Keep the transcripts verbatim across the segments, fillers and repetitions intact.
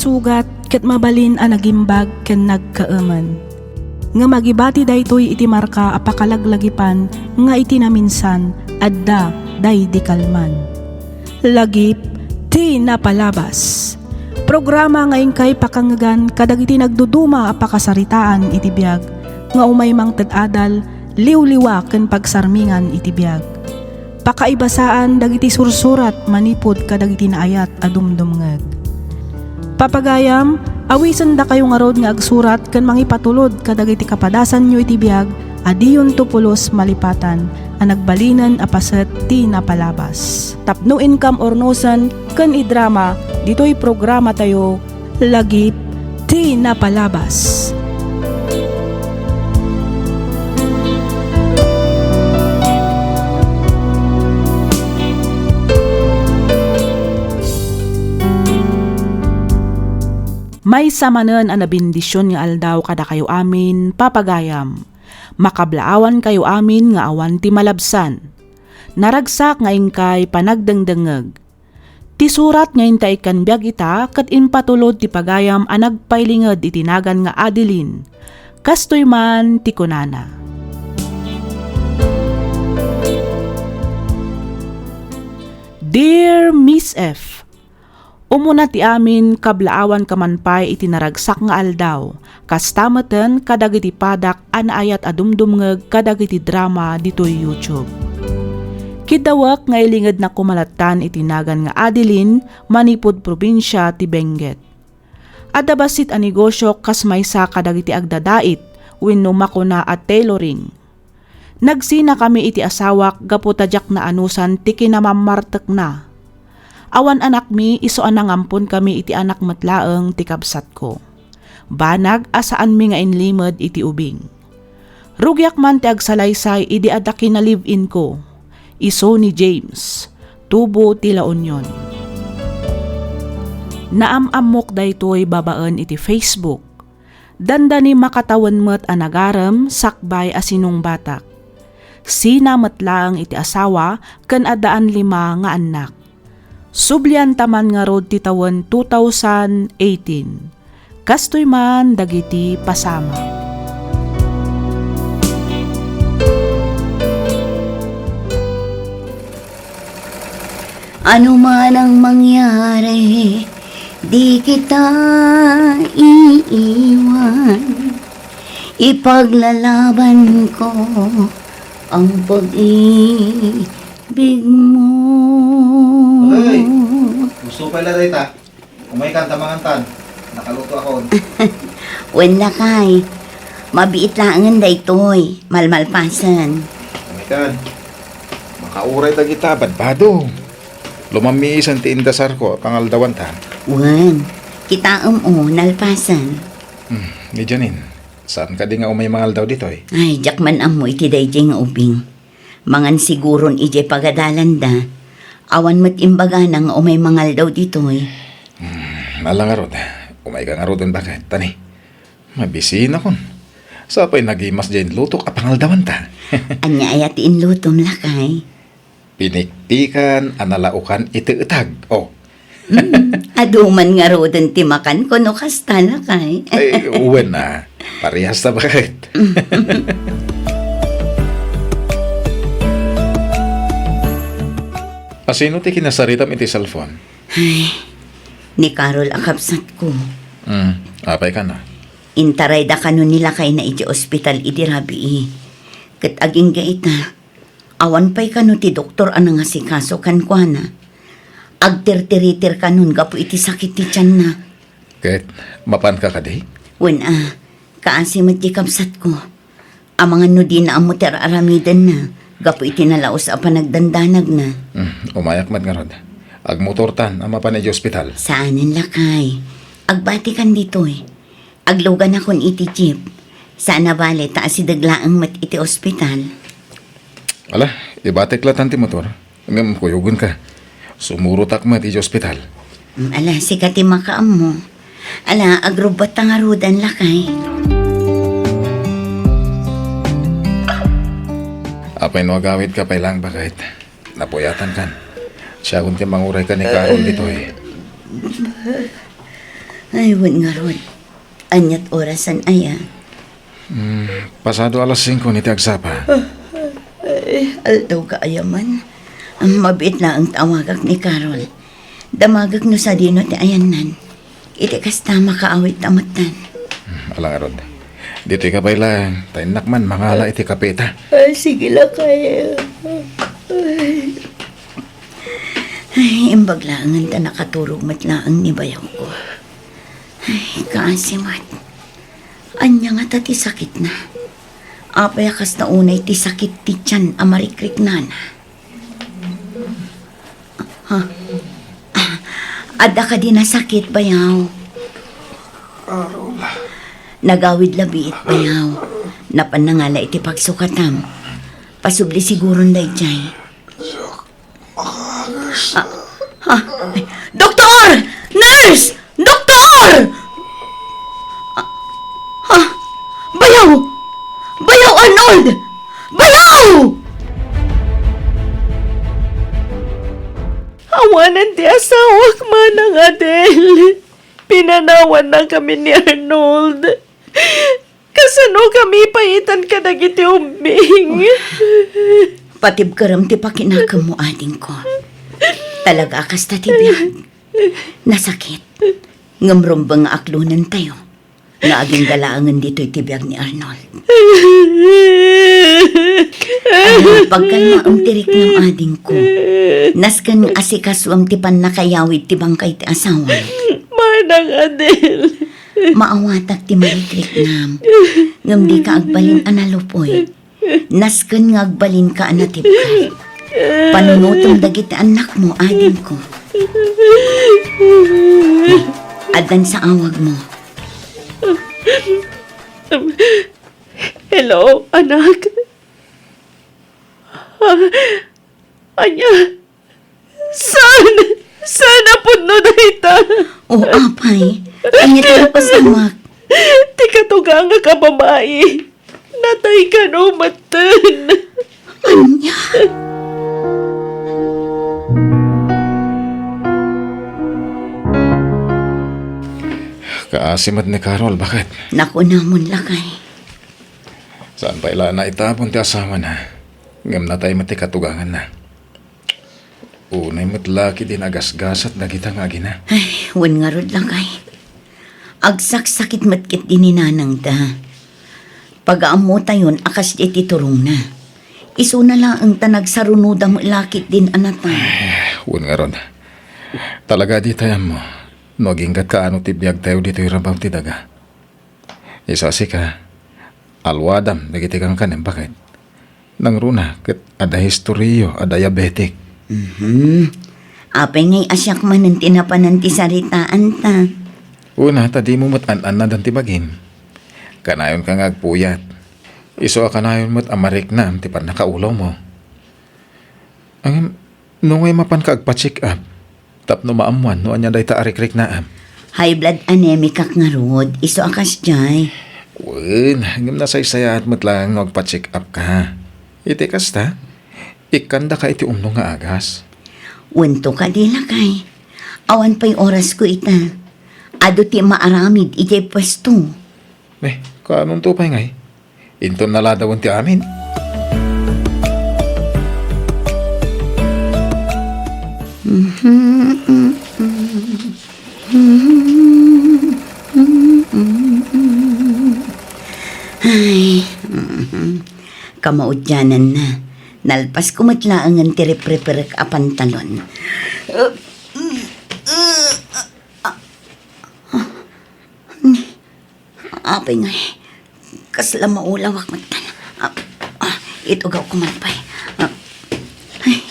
Sugat ket mabalin a nagimbag ken nagkaemen. Ngem agibati daytoy iti marka a pakalaglagipan nga iti naminsan, adda daydi kalman. Lagip ti napalabas. Programa nga inkay pakangngegan kadagiti nagduduma a pakasaritaan iti biag nga umay mangted adal, liwliwa ken pagsarmingan iti biag. Pakaibasaan dagiti sursurat manipud kadagiti naayat a dumdumngeg. Papagayam, awisendakayo ngarud nga agsurat ken mangipatulod kadagiti kapadasanyo iti biag a diyonto pulos malipatan a nagbalinen a paset ti napalabas. Tapno inkam urnosen ken idrama ditoy programatayo, Lagip ti Napalabas. Maysa manen a nabendision nga aldaw kadakayo amin, papagayam. Makablaawankayo amin nga awan ti malabsan. Naragsak nga inkay panagdengdengngeg. Ti surat nga inta ikkan biag ita ket impatulod ti pagayam a nagpailinged iti nagan nga Adeline. Kastoy man ti kunana. Dear Miss F, Umuna ti amin, kablaawanka man pay iti naragsak nga aldaw, kasta meten kadagiti padak a naayat a dumdumngeg kadagiti drama ditoy YouTube. Kiddawek nga ilingednak koma lattan iti nagan nga Adeline manipud probinsia ti Benguet. Adda bassit a negosio kas maysa kadagiti agdadait wenno makuna a tailoring. Nagsinakami iti asawak gapu ta diak naanusan ti kinamammartekna. Awan anakmi, isu a nangamponkami iti anak met laeng ti kabsatko. Banag a saanmi nga inlimed iti ubing. Rugiak man ti agsalaysay idi adda kinalive-inko, isu ni James, tubo ti La Union. Naam-ammok daytoy babaen iti Facebook. Dandani makatawen met a nagarem sakbay a sinungbatak. Sina met laeng iti asawa ken addaan lima nga annak. Sublianta man ngarud ti tawen two thousand eighteen. Kastoy man dagiti pasamak. Ano man ang mangyari, di kita iiwan. Ipaglalaban ko ang pag-ibig mo. Ay, gusto pala dayta. Umaykan ta mangan. Nakaluto akon. Wen, lakay. Mabiit laengen daytoy. Malmalpasen. Umaykan. Makauray dagita badbado. Lumammiisan ti indasarko a pangaldawanta. Wen, kitaem, o, nalpasen. Hmm, ni Janine, saan kadi nga umay mangaldaw ditoy? Ay, diak man ammo iti daydiay nga ubing. Mangan siguron idiay pagadalanda. Awan met imbagana nga umay mangaldaw ditoy. Hmm, ala ngarud. Umayka ngaruden baket, tani. Mabisinakon. Sapay nagimas diay inlutok a pangaldawanta. Ania aya ti inlutom, lakay? Pinikpikan a nalaokan iti etag. O. Hmm, adu man ngaruden ti makanko no kasta, lakay. Ay, wen a. Parehas ta baket. Asino ti kinasaritam iti cellphone? Ay, ni Carol a kabsatko. Hmm, apay kano? Intarayda kano ni lakayna iti ospital idi rabii. Ket agingga ita, awan pay kano ti doktor a nangasikaso kenkuana. Agtirtiritir kanon gapu iti sakit ti tianna. Ket mapanka kadi? Wen a, kaasi met ti kabsatko. Amangan no dina ammo ti ar-aramidenna gapu iti nalaus a panagdandanagna. Hmm, umayak met ngarud. Agmotortan a mapan idiay ospital. Saanen, lakay. Agbatikan ditoy. Agluganakon iti jeep. Saan a bale ta asideg laeng met iti ospital. Ala, ibatek latan ti motor. Ngem kuyogenka. Sumurotak met idiay ospital. Mm, ala, sika ti makaammo. Ala, agrubbatta ngaruden, lakay. Apay no agawidka pay laeng baket? Napuyatankan. Siakon ti manguray ken ni Carol ditoy. Ay, wen ngarud. Aniat orasan aya? Hmm, pasado alas singko iti agsapa. Ay, aldaw ka aya man. Mabiit laeng ta awagak ni Carol. Damagek no sadino ti ayannan. Iti kasta, makaawidta metten. Hmm, ala ngarud. Ditoy ka pay laeng, ta innak man mangala iti kapeta. Ay, sige lakay. Ay. Ay, imbag laengen ta nakaturog met laeng ni bayawko. Ay, kaasi met. Ania ngata ti sakitna? Apay a kasta unay ti sakit ti tian a marikriknana? Ha? Ah, adda kadi nasakit, bayaw? Carol. Nagawid la biit, bayaw. Napan nangala iti pagsukatam. Pasubli siguron daydiay. Sak-, makagas. Ah, ah, ay, doktor! Nurse! Doktor! Ah, ah, bayaw! Bayaw, Arnold! Bayaw! Awanen ti asawak, Manang Adel. Pinanawannakami ni Arnold. Kasano kami paitan kadagiti ubbing? Patibkerem ti pakinakemmo, adingko. Talaga a kasta ti biag. Nasakit. Ngem rumbeng nga aklonentayo nga agingga laengen ditoy ti biag ni Arnold. Ania, pagkalmaem ti riknam, adingko. Nasken nga asikasuem ti pannakayawid ti bangkay ti asawam. Manang Adel. Maawatak ti marikriknam, ngem dika agbalin a nalupoy. Nasken nga agbalinka a natibker. Panunotem dagiti annakmo, adingko. Addan sa awagmo. Hello, anak. Ah, ania? Saan? Saan a pudno dayta? O, apay, ania ti napasamak? Ti katugangak a babai, natay kano metten. Ania? Kaasi met ni Carol, baket. Nakunamon, lakay. Saan pay la a naitapon ti asawana, ngem natay met ti katuganganna. Unay met la ketdi nagasgasat dagita nga agina. Ay, wen ngarud, lakay. Agsaksakit met ketdi ni nanangda. Pagaammotayon a kasdiay ti turongna. Isuna laeng ta nagsarunoda met la ketdin a natay. Ay, wen ngarud. Talaga a ditay ammo no agingga't kaano ti biagtayo ditoy rabaw ti daga. Isu a sika, aluadam dagiti kankanem, baket. Nangruna ket adda historiayo a diabetic. Mhm. Apay ngay a siak manen ti napanan ti saritaanta? Una, ta dimo met an-annadan ti bagim. Kanayonka nga agpuyat. Isu a kanayon met a mariknam ti pannakaulawmo. Ngem, no ngay mapanka agpa-check up, tapno maammuan no ania dayta a rikriknaam. High blood anemicak ngarud, isu a kasdiay. Wen, ngem nasaysayaat met laeng no agpa-check up ka. Iti kasta, ikkandaka iti umno nga agas. Wen to kadi, lakay. Awan pay orasko ita. Adu ti maaramid idiay puesto. Ne, kaanonto pay ngay? Inton naladawen ti amin. Ay, kamaudiananna. Nalpasko met laengen ti ripriperek a pantalon. Apay ngay, kasla maulawak metten. Ah, ah, itugawko man pay. Ah, ay,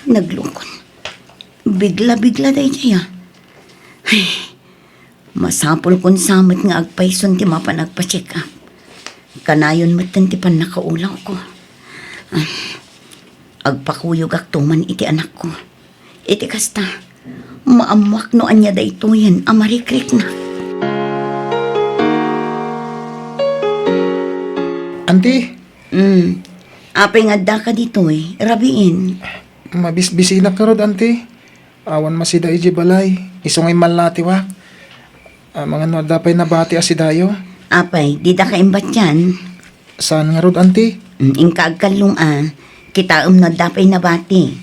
naglungkon. Bigla-bigla daydiay, ah. Ay, masapulkon sa met nga agpayson ti mapan agpa-check up. Kanayon metten ti pannakaulawko. Ah, agpakuyogakto man iti anakko. Iti kasta, maammoak no ania daytoyen a marikriknak. Anti? Mm. Apay nga addaka ditoy, rabiin? Mabisbisinak ngarud, anti. Awan masida idiay balay. Isu ngay mallatiwak. Amangan no adda pay nabati a sidayo? Apay, dida ka imbatian? Saan ngarud, anti? Mm, inka agkallung a. Kitaem no adda pay nabati.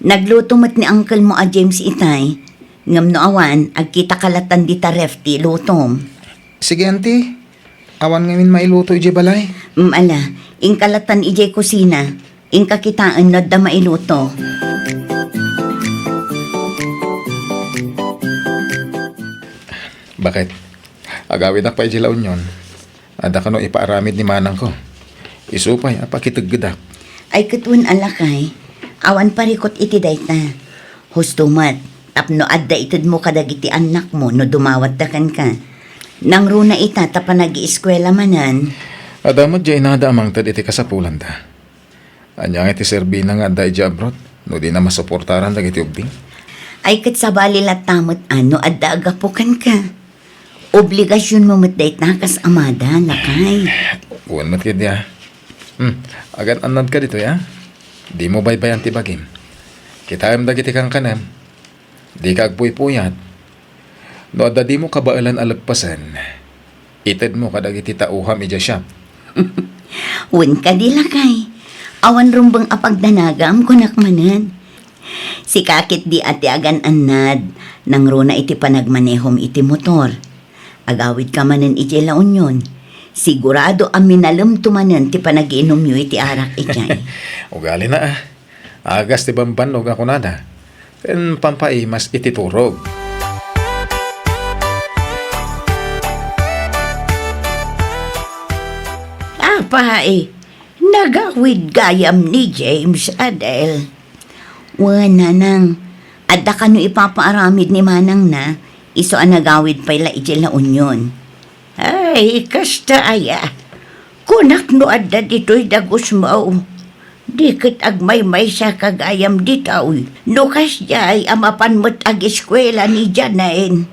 Nagluto met ni uncle mo a James itay. Ngem no awan, agkita ka latan dita ref ti ilutom. Sige, anti. Awan ngamin mailuto idiay balay. Mm, ala, inka latan idiay kusina. Inka kitaen no adda mailuto. Bakit? Agawidak pay idiay La Union. Adda kano ipaaramid ni manangko. Isu pay a pakiteggedak. Ay, ket wen a, lakay. Awan parikut iti dayta. Husto met, tapno adda itedmo kadagiti annakmo no dumawatta kenka. Nangruna ita ta panagieskuela manen. Adda met diay inada a mangted iti kasapulanda. Ania ngay ti serbina nga adda idiay abroad no dina masuportaran dagiti ubbing? Ay, ket sabali latta met a no adda aggapu kenka. Obligasionmo met dayta kas amada, lakay. Wen met ketdi a. Hmm, agan-annadka ditoy a. Dimo baybay-an ti bagim. Kitaem dagiti kankanem. Dika agpuypuyat. No adda dimo kabaelan a leppasen, itedmo kadagiti tauham idiay shop. Wen kadi, lakay. Awan rumbeng a pagdanagam, kunak manen. Sika ketdi a ti agan-annad, nangruna iti panagmanehom iti motor. Agawidka manen idiay La Union. Sigurado a minalemto manen ti panagiinumyo iti arak idiay. Ugalina a. Agas ti bambannog a kunada, ken pampaimas iti turog. Apay, nagawid gayam ni James, Adel? Wen, nanang, adda kano ipapaaramid ni manangna, isu a nagawid pay la idiay La Union. Ay, kasta aya. Kunak no adda ditoy dagusmo. Di ket agmaymaysa ka gayam ditoy. No kasdiay a mapan met ageskuela ni Janine.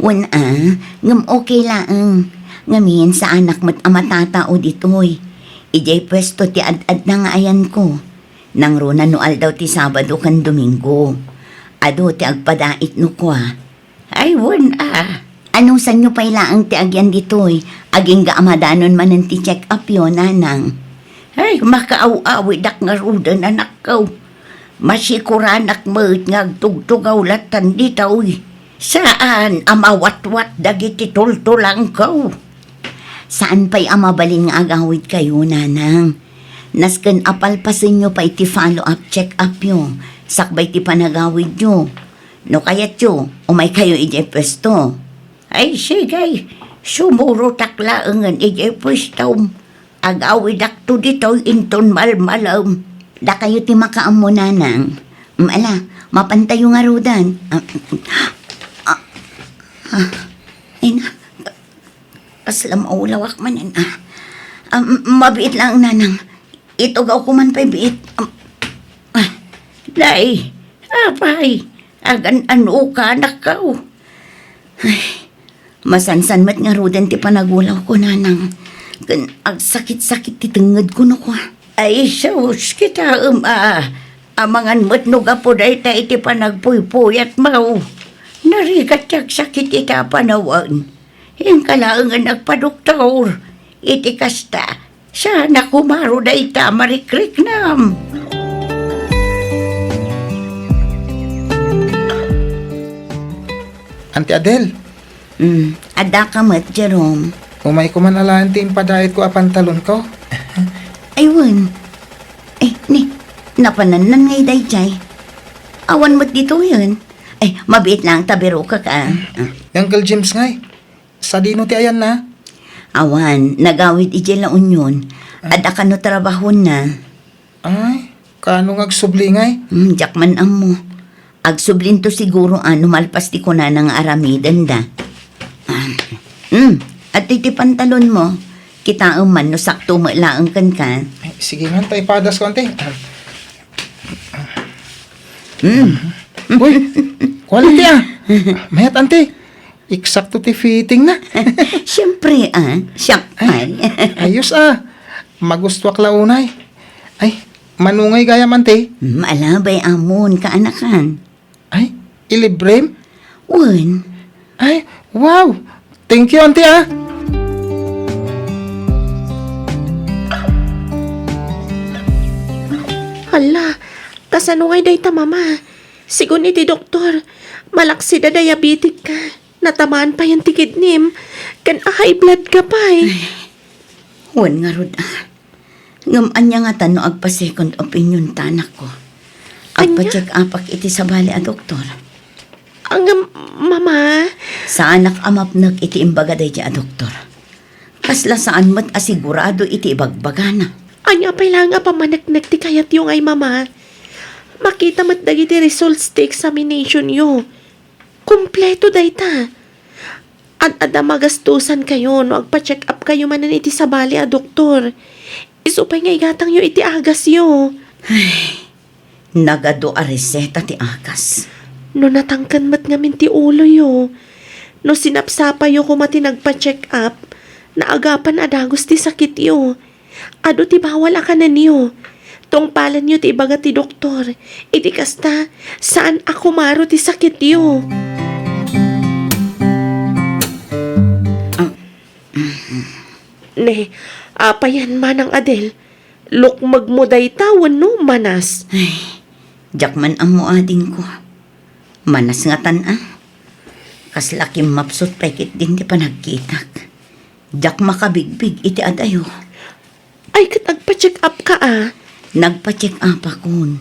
Wen a, ngem okay laeng. Ngamin, saanak met a matatao ditoy. Idiay puesto ti ad-adda nga ayanko. Nangruna no aldaw ti Sabado ken Domingo. Adu ti agpadait no kua. Ay, wen a. Anusanyo pay laeng ti agyan ditoy, agingga a madanon manen ti check-upyo, nanang. Ay, makaaw-awidak ngaruden, anakko. Masikuranak met nga agtugtugaw latan ditoy. Saan a mawatwat dagiti tultulangko. Saan pay a mabalin nga agawidkayo, nanang. Nasken a palpasenyo pay ti follow-up check-upyo, sakbay ti panagawidyo. No kayatyo, umaykayo idiay puesto. Ay, sige, sumurotak laengen idiay puestom. Agawidakto ditoy inton malmalem. Dakayo ti makaammo, nanang. Mm, ala, mapantayo ngaruden. Ah, ah, ah, ay na, kasla maulawak manen, ah. Ah, m-, mabiit lang, nanang. Itugawko man pay biit. Am-, ah. Nay, apay, agan-anoka, anakko. Ay, masansan met ngaruden ti panagulawko, nanang. Ken agsakit-sakit ti tengngedko no kua. Ay, sus, kitaem a. Amangan met no gapu dayta iti panagpuypuyatmo. Narigat ti agsakit ita a panawen. Inka laengen agpadoktor. Iti kasta, saan a kumaro dayta a marikriknam. Auntie Adel. Mm, addaka met, Jerome. Umayko man alaen ti impadaitko a pantalonko. Ay, wen. Eh, ni, napanannan ngay dayjay. Awan met ditoyen. Eh, mabiit lang ta birokek, ah. Ni Uncle James ngay. Sadino ti ayanna? Awan, nagawid idiay La Union. Ah. Adda kano trabahona. Ay, kaano nga agsubli ngay? Hmm, diak man ammo. Agsublinto siguro a no malpas ti kunana nga aramidenda. Ah, hmm, adtoy ti pantalonmo. Kitaem man no sakto met laeng kenka. Ay, sige man, ta ipadasko, ante. Hmm. Uy, quality, ah. Mayat, ante. Eksakto ti fitting na. Siyempre, ah. Siak pay. Ay, ayos, ah. Magustuak la unay. Ay, mano ngay gayam, ante? Hmm, ala, bay-amon, kaanakan. Ay, ilibrem? Wen. Ay, wow! Thank you, Auntie, ah! Hala, kasano ngay dayta, Mama? Sigun iti doktor, malaksid a diabetic ka. Natamaan payen ti kidnim, ken a high blood ka pay. Wen ngarud, ah. Ngem ania ngatan no agpa-second opinion ta, anakko? Ania? Agpa-check-upak iti sabali a doktor. Ngem, Mama. Saanak a mapnek iti imbaga daydi a doktor. Kasla saan met a sigurado iti ibagbagana. Ania pay laeng a pammaneknek ti kayatyo ngay, Mama? Makita met dagiti results ti examination-yo. Kompleto dayta. Ad-adda magastusankayo no agpa-check-upkayo manen iti sabali a doktor. Isu pay nga igatangyo iti agasyo. Ay, nagadu a reseta ti agas. No natangken met ngamin ti uloyo, no sinapsapayo koma ti nagpa-check-up, naagapan a dagus ti sakityo. Adu ti bawal a kanenyo. Tungpalenyo ti ibaga ti doktor. Iti kasta, saan a kumaro ti sakityo. Ah. Ne, apayen, Manang Adel? Lukmegmo dayta wenno manas? Ay, diak man ammo, adingko. Manas ngatan, a. Kasla kimmapsut pay ketdin ti panagkitak. Diak makabigbig iti adayo. Ay, ket agpa-check-upka, a? Nagpa-check-upakon.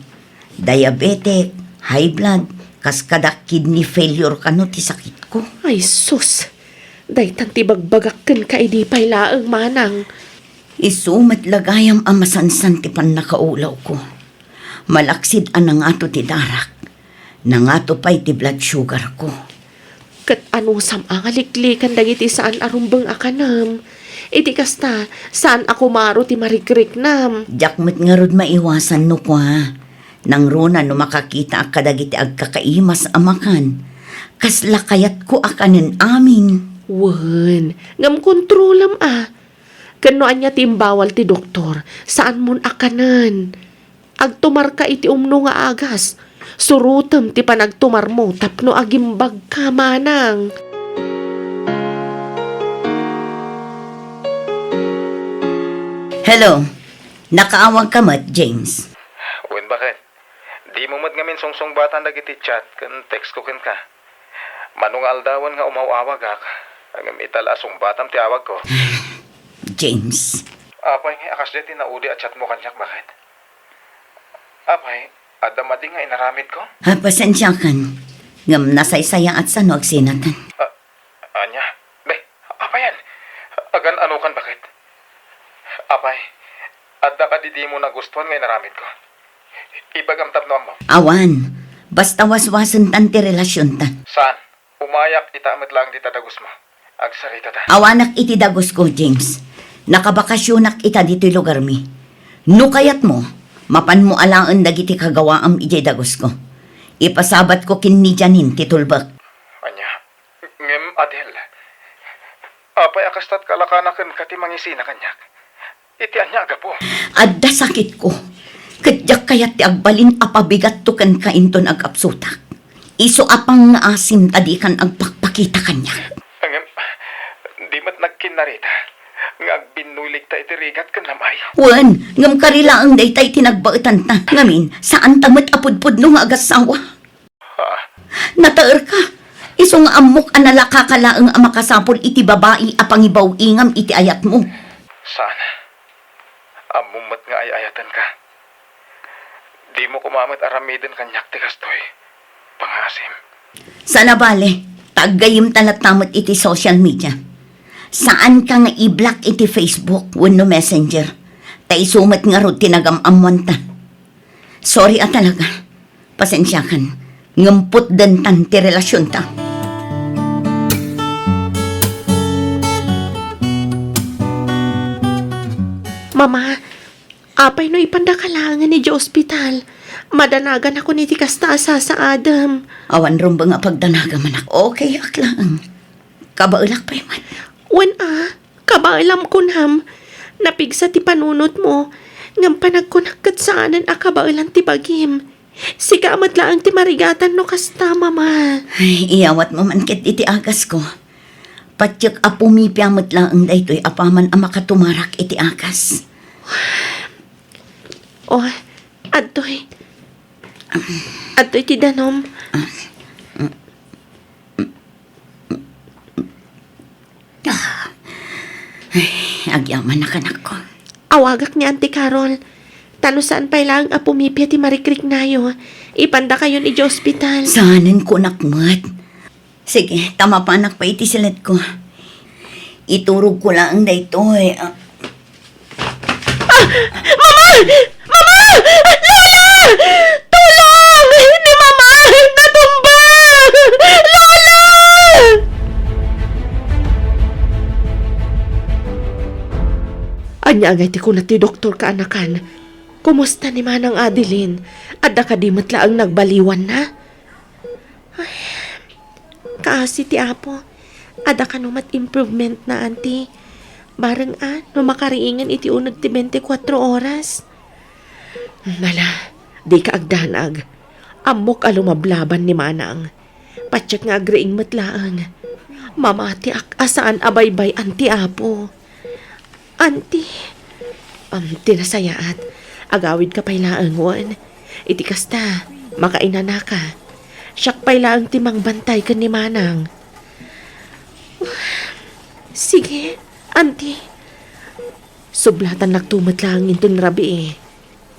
Diabetic, high blood, kas kada kidney failure kano ti sakitko. Ay, sus! Daytan ti bagbagak kenka idi pay laeng, Manang. Isu met la gayam a masansan ti pannakaulawko. Malaksid a nangato ti darak, nangato pay ti blood sugarko. Ket anusam a nga liklikan dagiti saan a rumbeng a kanem? Iti kasta, saan a kumaro ti marikriknam. Diak met ngarud maiwasan no kua, nangruna no makakitaak kadagiti agkakaimas a makan. Kasla kayatko a kanen amin. Wen, ngem kontrolam a. Ken no ania ti imbawal ti doktor, saanmon a kanen. Agtumarka iti umno nga agas. Surotem ti panagtumarmo tapno agimbagka, Manang. Hello. Nakaawagka met, James? Wen, baket. Dimo met ngamin sungsungbatan dagiti chat ken text ko kenka. Mano nga aldawen nga umaw-awagak, ngem ita la a sungbatam ti awagko. James. Apay nga a kasdiay ti naudi a chatmo kaniak, baket? Apay, adda madi nga inaramidko? Ah, pasensiakan, ngem nasaysayaat sano agsinatan. Ah, ania? Be, apayen? Agan-anokan, baket? Apay, adda kadi dimo nagustuan nga inaramidko? Ibagam tapno ammom. Awan. Basta waswasentan ti relasiontan. Saan? Umayak ita met laeng dita dagusmo. Agsaritata. Awanak iti dagusko, James. Nakabakasionak ita ditoy lugarmi. No kayatmo, mapanmo alaen dagiti kagawaam idiay dagusko. Ipasabatko ken ni Janine ti tulbek. Ania? Ngem, Adel, apay a kastat kalakana kenka ti mangisina kaniak? Iti ania a gapu? Adda sakitko, ket diak kayat ti agbalin a pabigatto kenka inton agkapsutak. Isu a pangngaasim ta dikan agpakpakita kaniak. Ngem, di met nagkinnarita nga agbinnuyligta iti rigat ken lamay. Wen, ngem kari laeng dayta iti nagbaetanta. Ngamin, saanta met a pudpudno nga agassawa. Ha? Nataerka. Isu nga ammok a nalakaka laeng a makasapul iti babai a pangibaw-ingam iti ayatmo. Saan? Ammom met nga ay-ayatenka. Dimo koma met aramiden kaniak ti kastoy. Pangngaasim. Saan a bale, ta aggayemta latta met iti social media. Saanka nga i-block iti Facebook wenno Messenger. Ta isu met ngarud ti nagam-ammoanta. Sorry a talaga. Pasensiakan. Ngem putdentan ti relasionta. Mama, apay no ipandaka laengen idiay ospital? Madanaganakon iti kasta a sasaadem. Awan rumbeng a pagdanagam, anak. Okay ak laeng. Kabaelak pay man. Wen a, kabaelam kunam. Napigsa ti panunotmo. Ngem panagkunak ket saanen a kabaelan ti bagim. Sika met laeng ti marigatan no kasta, Mama. Ay, iyawatmo man ket iti agasko. Patiek a pumipia met laeng daytoy apaman a makatumarak iti agas. Oh, adtoy. Adtoy ti danum. Ah. Ay, agyamanak, anakko. Awagak ni Auntie Carol. Ta no saan pay laeng a pumipia ti marikriknayo, ipandakayon idiay ospital. Saanen kunak met. Sige, ta mapanak pay iti siletko. Iturogko laeng daytoy. Ah. Ah! Mama! Mama! Lola! Tulong! Ni Mama! Natumba! Lola! Ania ngay ti kuna ti doktor, kaanakan? Kumusta ni Manang Adeline? Adda kadi met laeng nagbaliwanna? Ay, kaasi ti Apo. Adda kano met improvement na, Auntie. Bareng a, no makariingen iti uneg ti twenty-four oras. Ala, dika agdanag. Ammok a lumablaban ni Manang. Patiek nga agriing met laeng. Mamatiak a saan a baybay-an ti Apo. Auntie. Am, ti nasayaat, agawidka pay laeng wen. Iti kasta, makainanaka. Siak pay laeng ti mangbantay ken ni Manang. Sige, Auntie. Sublatannakto met laeng inton rabii.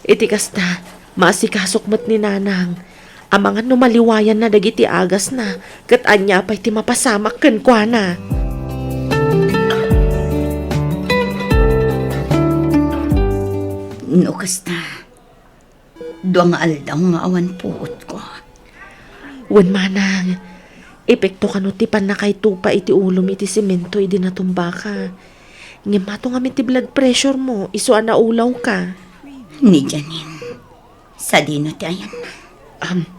Iti kasta, maasikasok met ni Nanang. Amangan no maliwayanna dagiti agasna, ket ania pay ti mapasamak kenkuana. No kasta, dua nga aldaw nga awan puotko. Wen, Manang, epekto kano ti pannakaytupa iti ulom iti semento idi natumbaka. Ngem mato ngamin ti blood pressure mo, isu a naulawka. Ni Janine, sadino ti ayanna? Am,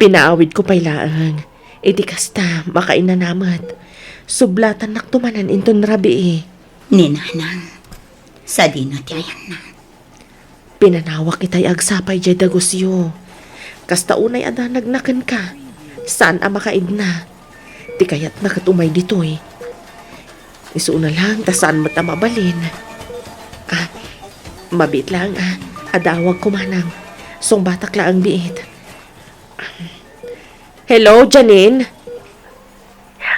pinaawidko pay laeng. Iti kasta, makainana met. Sublatannakto manen inton rabii. Ni Nanang, sadino ti ayanna? Pinanawak itay agsapay diay dagusyo. Kasta unay a danagna kenka, saan a makaidna. Ti kayatna ket umay ditoy. Isuna laeng ta saan met a mabalin. Ah, mabiit laeng a, adda awagko, Manang. Sungbatak laeng biit. Hello, Janine?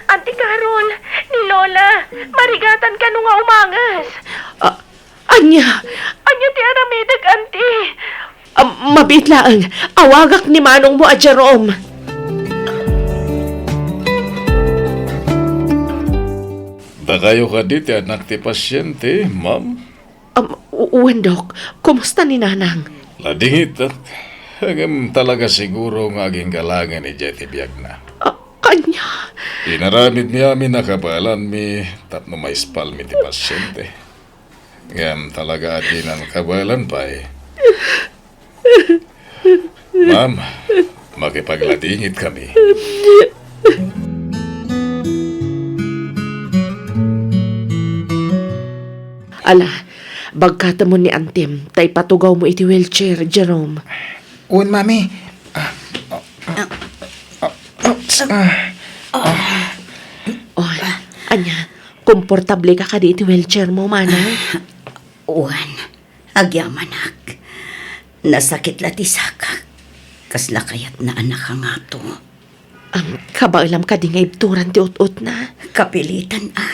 Auntie Carol, ni Lola, marigatan kano nga umanges. Ah, ania? Ania ti aramidek, Auntie? Ah, mabiit laeng. Awagak ni manongmo a Jerome. Dakayo kadi ti anak ti pasiente, ma'am? Um, u-, wen, Dok. Kumusta ni Nanang? Ladingitak. Ngem talaga siguro nga aginggalangen idiay ti biagna. Ah, ania? Inaramidmi amin a kabaelanmi tapno maispalmi ti pasiente. Ngem talaga a dinan kabaelan pay. Ma'am, makipagladingitkami. Ala, bagkatemon ni Antim, ta ipatugawmo iti wheelchair, Jerome. Wen, Mami. Ah, ah, ah, oops, ah, ah. Oh, ania, komportable ka kadi iti wheelchair mo, Manang? Wen. Agyamanak, nasakit la ti sakak. Kasla kayatna a nakangato. Am, kabaelam kadi nga ibturan ti ut-utna? Kapilitan a.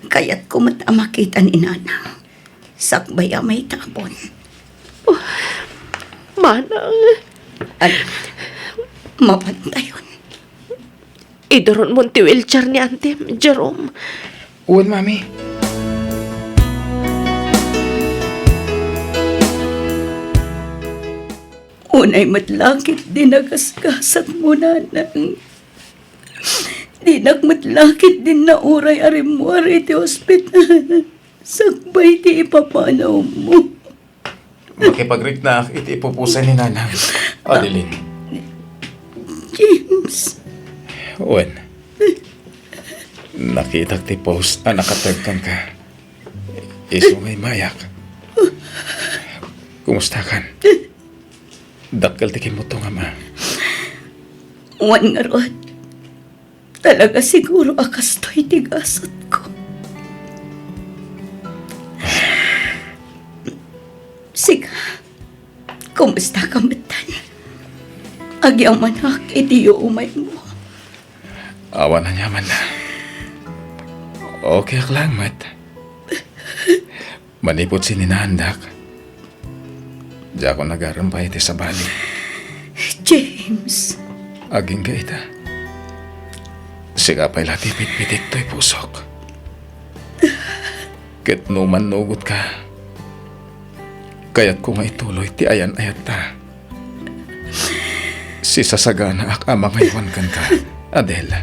Kayatko met a makita ni Nanang. Sakbay a maitabon. Oh, Manang. Al-, mapantayon. Iduronmon ti wheelchair ni Antim, Jerome. Wen, Mami. Unay met la ketdi nagasgasatmo, Nanang. Dinak met la ketdi nauray a rimmuar iti ospital. Sakbay ti ipapanawmo. Makipagriknaak iti ipupusay ni Nanang. Adeline. James. Wen. Nakitak ti post a nakatag kenka. Isu nga immayak. Kumustakan? Dakkel ti kimmutongam, a. Wen ngarud, talaga siguro a kastoy ti gasatko. Sika, kumusta ka metten? Agyamanak iti yuumaymo. Awan aniaman. Okay ak lang met. Manipud sininaandak, diak agarem pay iti sabali. James. Agingga ita. Sika pay la ti pitpitik toy pusok. Ket no mannugot ka, kayatko nga ituloy ti ayan-ayatta. Sisasaganaak a mangaywan kenka, Adele.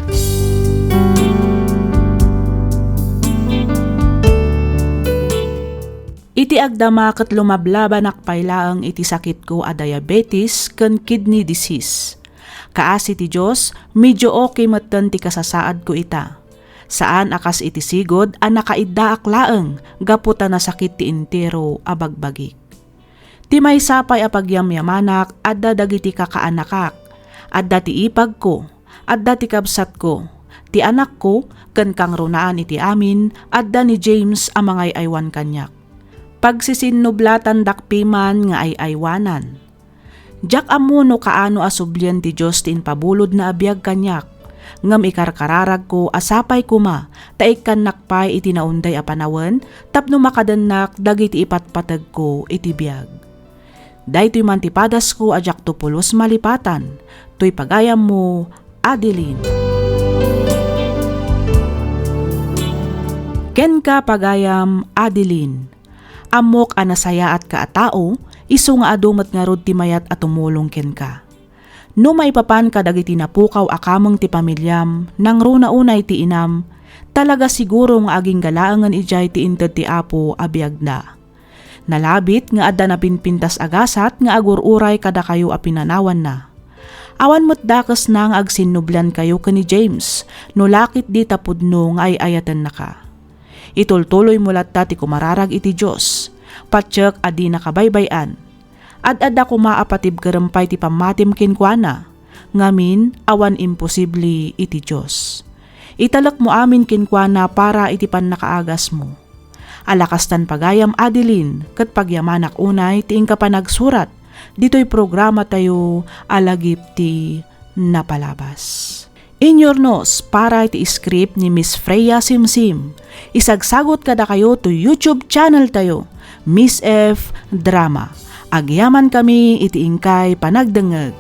Iti agdama ket lumablabanak pay laeng iti sakitko a diabetes ken kidney disease. Kaasi ti Dios, medyo okay metten ti kasasaadko ita. Saan a kas iti sigud a nakaiddaak laeng gapu ta nasakit ti entero a bagbagik. Ti maysa pay a pagyamyamanak, adda dagiti kakaanakak, adda ti ipagko, adda ti kabsatko, ti anakko, ken kangrunaan iti amin, adda ni James a mangay-aywan kaniak. Pagsisinnublatan dakpiman nga ay-aywanan. Diak ammo no kaano a sublien ti Dios ti impabulodna a biag kaniak, ngem ikarkararagko a sapay koma ta ikkannak pay iti naunday a panawen tapno makadennak dagiti ipatpategko iti biag. Daytoy man ti padasko a diakto pulos malipatan, toy pagayammo, Adeline. Kenka, pagayam, Adeline. Ammok a nasayaatka a tao, isu nga adu met ngarud ti mayat a tumulong kenka. No maipapan kadagiti napukaw a kameng ti pamiliam, nangruna unay ti inam, talaga siguro nga agingga laengen idiay ti inted ti Apo a biagda. Nalabit nga adda napinpintas a gasat nga agur-uray kadakayo a pinanawanna. Awan met dakesna nga agsinnubliankayo ken ni James no la ketdi ta pudno nga ay-ayatennaka. Itultuloymo latta ti kumararag iti Dios. Patiek a dinaka baybay-an. Ad-adda koma a patibkerem pay ti pammatim kenkuana, ngamin, awan imposible iti Dios. Italekmo amin kenkuana para iti pannakaagasmo. Ala kastan pagayam, Adeline, ket pagyamanak unay ti inka panagsurat ditoy programatayo a Lagip ti Napalabas. Inyurnos para iti script ni Miss Freya Simsim. Isagsagut kadakayo to YouTube channel tayo, Miss F Drama. Agyamankami iti inkay panagdengngeg.